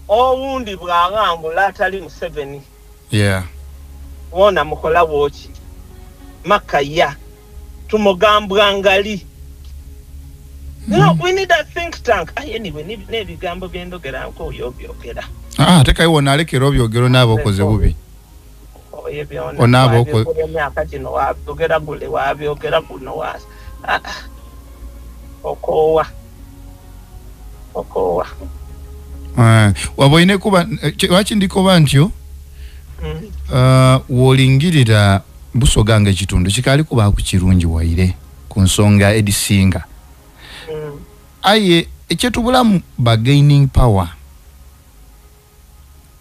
Owundi bw'aghangula atali Museveni. Wona mukola woki makaya tumugambwa ngali. No, we need a think tank. Anyway, n'ebigambo byendogera nko obyogera. Ate wona alekera obyogero n'abakoze bubi. Onabo ko emyaka gino wabyogera gule wabyogera guno wa okowa. Okowa. Waboine kuba lwaki ndikoba ntyo wolingirira Busoga nga ekitundu kikaali kubaaku kirungi waire ku nsonga edisinga. Aye ekyetubulamu bargaining power.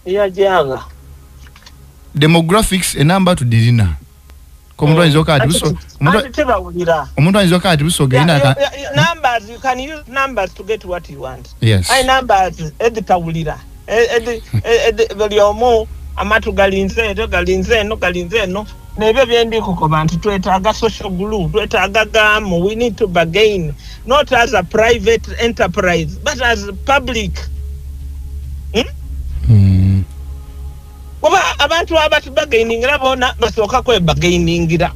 Yajanga. Demographics enamba tudirina. Omuntu ayinza okati omuntu ayinza okati Busoga ina numbers, you can use numbers to get what you want. Yes. I numbers editawulira. Buli omu amatu galinze eno galinze eno galinze eno nebyo byendikukoba nti twetaaga social glue, twetaaga gamu, we need to bargain not as a private enterprise but as public. Kuba abantu abatubagainingira bona basooka kwebagainingira.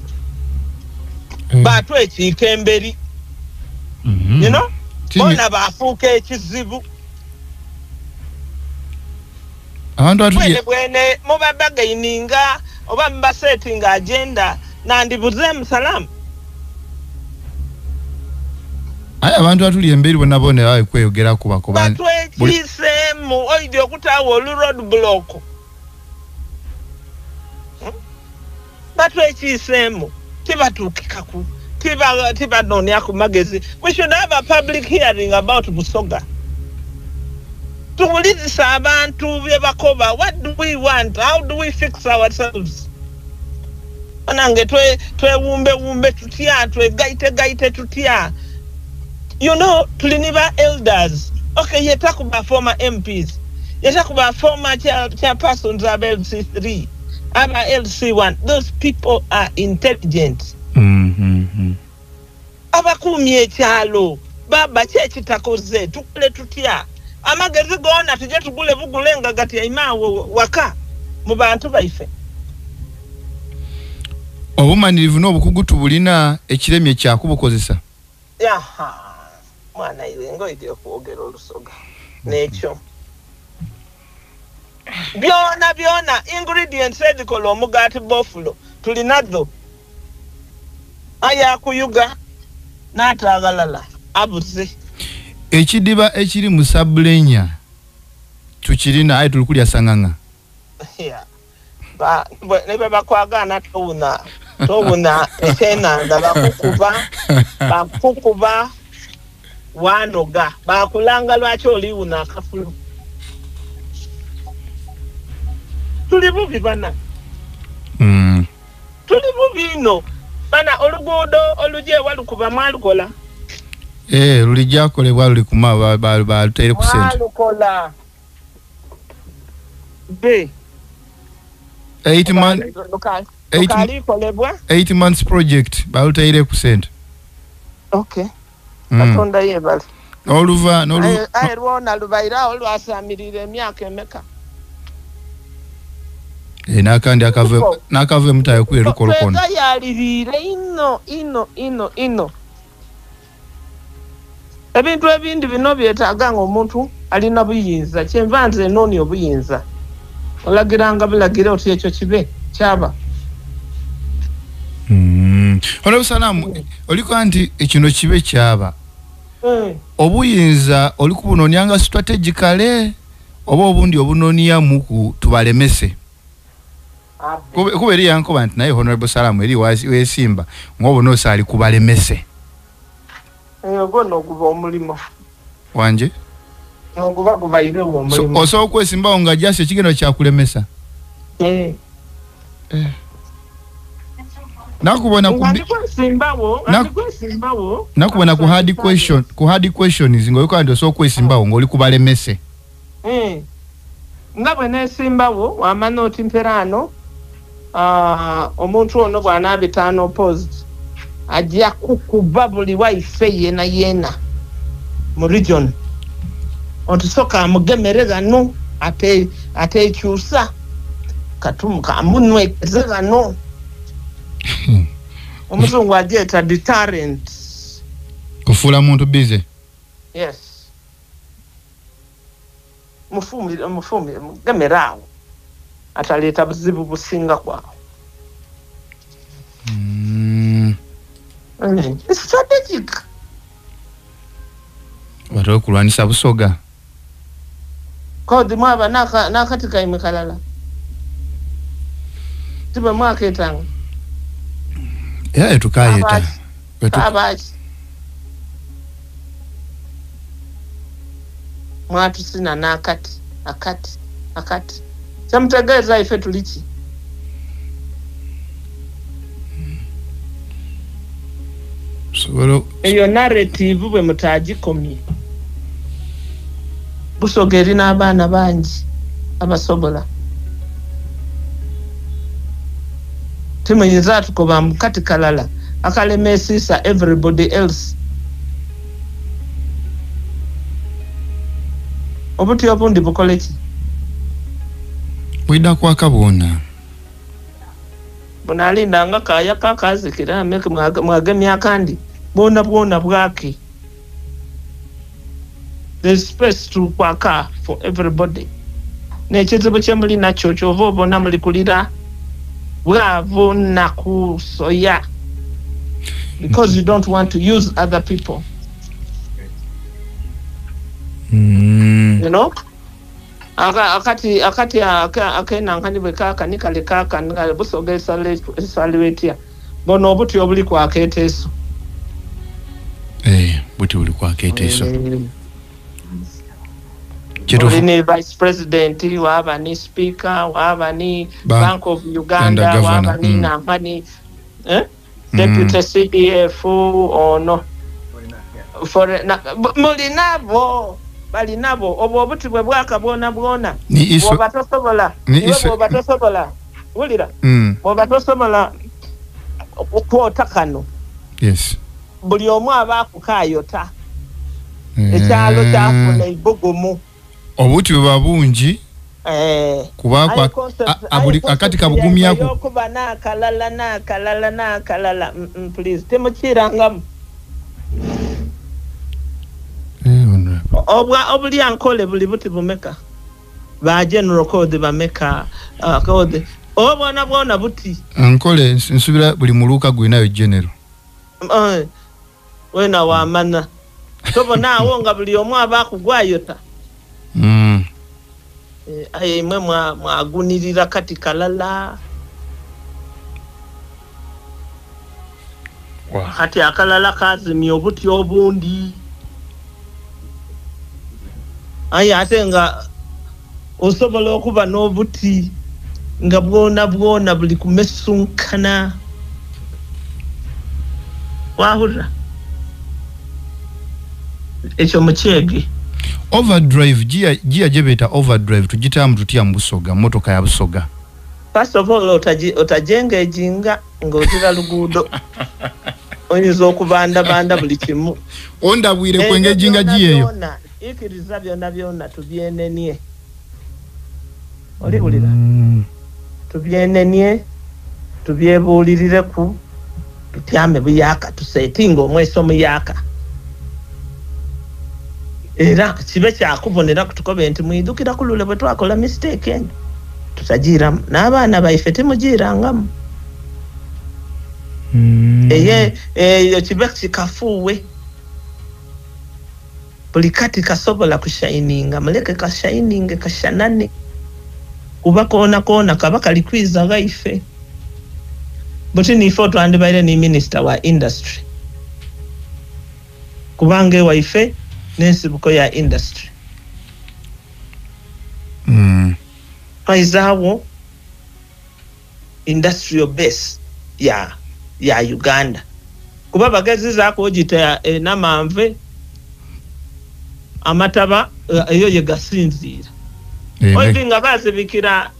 Batwekiika emberi. You know? Bona bafuuka ekizibu. Abantu atuli bwene muba bagaininga oba muba setting agenda nandibuze musalamu. Aye abantu atuli emberi bona bona bawe kweyogera kuba kuba. Batwekiisemu oidde okutaawo olu road block. Batwekiisemu tibatuukikaku tibanoonya ku magezi. We should have a public hearing about Busoga. Tuwulirize abantu bye bakoba. What do we want? How do we fix ourselves? Banange twewumbewumbe tutya, twegaitegaite tutya. You know, tulina ba elders. Okay, yetakuba former MPs. Yetakuba former chairpersons of LC3. Aba LC1. Those people are intelligent. Abakuumye ekyalo. Baba ki ekitakoze tukule tutya. Amagezi gona tujje tugule bugule nga gati aimaawo waka mu bantu baife. Obumanirivu n'obukugu tubulina ekiremye kyakubukozesa. Yaha. Mwana iwe ngoidde okwogera olusoga. N'ekyo. Byona byona ingredients ezikola omugaati bofulo tulinazo. Aya kuyuga n'ataagalala abuze. Ekidiba ekiri mu sabulenya tukirina aye tuli kulya sanganga. Yeah. Ba ne bakwagana towuna towuna ekyenanda bakukuba wanoga bakulanga lwaki oliwuna akafulu. Tuli bubi bana. Tuli bubi ino bana oluguudo oluje walukuba mwalukola. Lulijja kolebwa luli kuma baluteere ku ssente. Mwalukola. Be. 8 months project baluteere ku ssente. Okay. Katonda yebale. Oluva n'olu aye lwona lubaira olwasamirira emyaka emeka. N'akandi akave mutayo kwe lukolokona. Twegayalirire ino ino ino ino. Ebintu ebindi bino byetaaga ng'omuntu alina buyinza kyenva nze enooni obuyinza olagiranga bulagira oti ekyo kibe kyaba. Honorable Salamu, oliko nti ekino kibe kyaba. Obuyinza oli kubunoonyanga strategically oba obundi obunoonyamu ku tubalemese. Kuba eri yankoba nti naye Honorable Salamu eri weesimba ng'obona osaali kubalemese. Ogwo n'oguba omulimo. Wanje? Oguba gubaire omulimo. Osobola okwesimbawo nga just ekigendo kyakulemesa? Nakubona ku hard question, ku hard questions ng'oyoka nti osobola okwesimbawo ng'oli kubalemese. Nga bwe neesimbawo wamanya oti mperaano omuntu ono bw'anaabitaano opposed ajja kukuba buli waife yena yena mu region otusoka amugemere gano Ate ekyusa katumuka amunwekeze bano. Omuzungu agyeta deterrent. Kufuula muntu busy. Yes. Mufumire mugemeraawo ataleeta buzibu businga kwawo. It's strategic. Watu okulwanisa Busoga. Kodi mwaba n'akati kaimwe kalala. Tibe mwaketanga. Era tukayeta. Abaki. Mwatusina n'akati, akati. Kyemutegeeza ife tuliki? Eyo narrative bwe mutagikomye. Busoga erina abaana bangi abasobola. Timuyinza tukoba mukati kalala akalemesisa everybody else. Obuti obundi bukole ki? Bwida kwaka bwona. Bunalinda nga kaya kakazikira meke mwagemya akandi bwona bwona bwake. There's space to kwaka for everybody. N'ekizibu kye muli nakyo kyova obona muli kulira bwavu na kusoya because you don't want to use other people. You know? Akati akenankani bwe kaakanika lekaakanika Busoga esaliwetia bono obuti obuli kwakeeteeso. Buti buli kwakeeteeso. Oli ni vice president, waba ni speaker, waba ni Bank of Uganda, waba ni nankani deputy CDF ono mulinabo balinabo obwo obuti bwe bwaka bwona bwona bwoba tosobola bwoba tosobola wulira bwoba tosobola okwota kano. Yes. Buli omu aba akukayota ekyalo kyafuna ebbugumu. Obuti bwe bungi kubakwa akati kabugumyako okuba n'akalala n'akalala n'akalala. Please temukirangamu. Obwa obuli ankole buli buti bumeka ba general code bameka code obona bwona buti ankole nsubira buli muluka gwinayo general wena wamana tobona awo nga buli omu aba akugwayota. Aye mwe mwagunirira kati kalala. Kati akalala kazimya obuti obundi. Aye ate nga osobola okuba n'obuti nga bwona bwona buli kumesunkana. Wahurra ekyo mukyege. Overdrive gia jebeta overdrive tugitamu tutya mu Busoga motoka ya Busoga. First of all otajenga ejinga ng'ozira luguudo. Oyinza okubanda banda buli kimu. Ondabwire kwenge ejinga giyeyo. Ikiriza byonna byonna tubyenenie. Oliwulira? Tubyenenie, tubyebuulirireku, tutyame buyaka, tusetinga omweso muyaka. Era kibe kyakubonera kutukobe nti mwidukira kulule bwe twakola mistake eno. Tutagiiramu n'abaana baife temugiirangamu. Eyo kibe kikafuuwe. Buli kati kasobola kushininga, muleke kashininge kashanane. Kuba koona koona kaba kalikwiza gaife. Buti nife otwandibaire ni minister wa industry. Kubanga waife n'ensibuko ya industry. Twaizawo industrial base ya Uganda. Kuba bagezizaako ogita Namanve amataba eyo ye gasinziira. Oivi nga bazibikira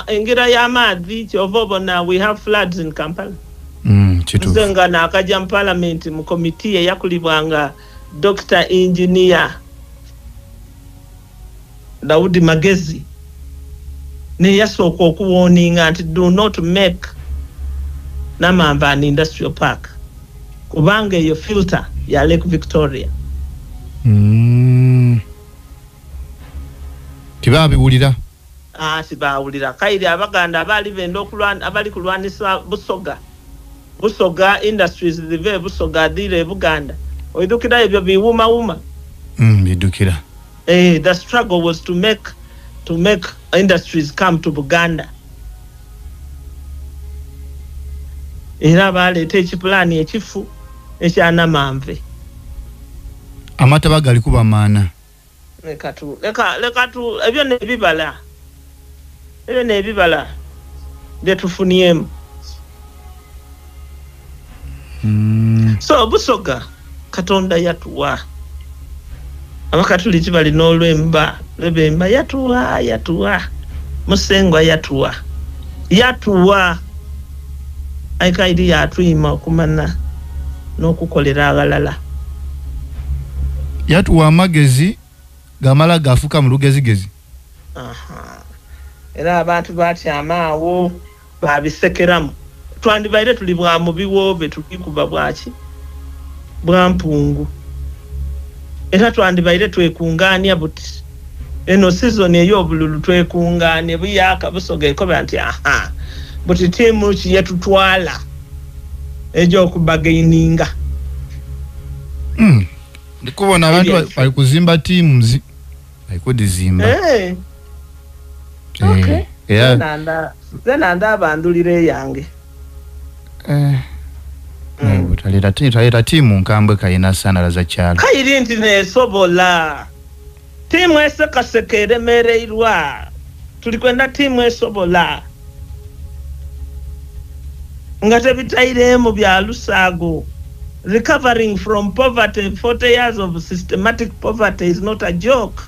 engira y'amaadhi kyova obona we have floods in Kampala. Nze nga naakajja mu parliament mu committee eyakulibwanga Dr. Engineer Daudi Magezi neyasooka okuwarninga nti do not make Namanve an industrial park, kubanga eyo filter ya Lake Victoria. Tibabiwulira. Tibawulira. Kairi Abaganda abaali benda abali kulwanisa Busoga, Busoga industries zive Busoga dhire Buganda, oidukira ebyo biwumawuma. Bidukira. The struggle was to make industries come to Buganda. Era baleeta ekipulaani ekifu ekyanamanve. Amataba gali kuba maana. Leka tu ebyo nebibala. Ebyo nebibala byetufuniyemu. So Busoga Katonda yatuwa. Abakatuliki balina olwemba, lwebemba yatuwa, yatuwa. Musengwa yatuwa. Yatuwa. Aikairi yatuyima okumana n'okukolera abalala. Yatuwa amagezi gamala gafuka mu lugezigezi. Era abantu batyama awo babisekeramu. Twandibaire tuli bwa mu biwoobe tulikuba bwaki bwa mpungu. Era twandibaire twekungaania buti eno season ey'obululu twekungaanie buyaka Busoga ekoba nti aha buti tiimu ki yetutwala egy'okubagaininga. Ndikubona abantu bali kuzimba teams, bali kudizimba. Okay. Nze ndabandulira eyange. Taleta tiimu nkambwe kayina sana za kyalo. Kayiri nti nesobola. Tiimu esekaseka eremereirwa. Tulikwenda tiimu esobola. Nga tebitairemu bya lusaago. Recovering from poverty, 40 years of systematic poverty is not a joke.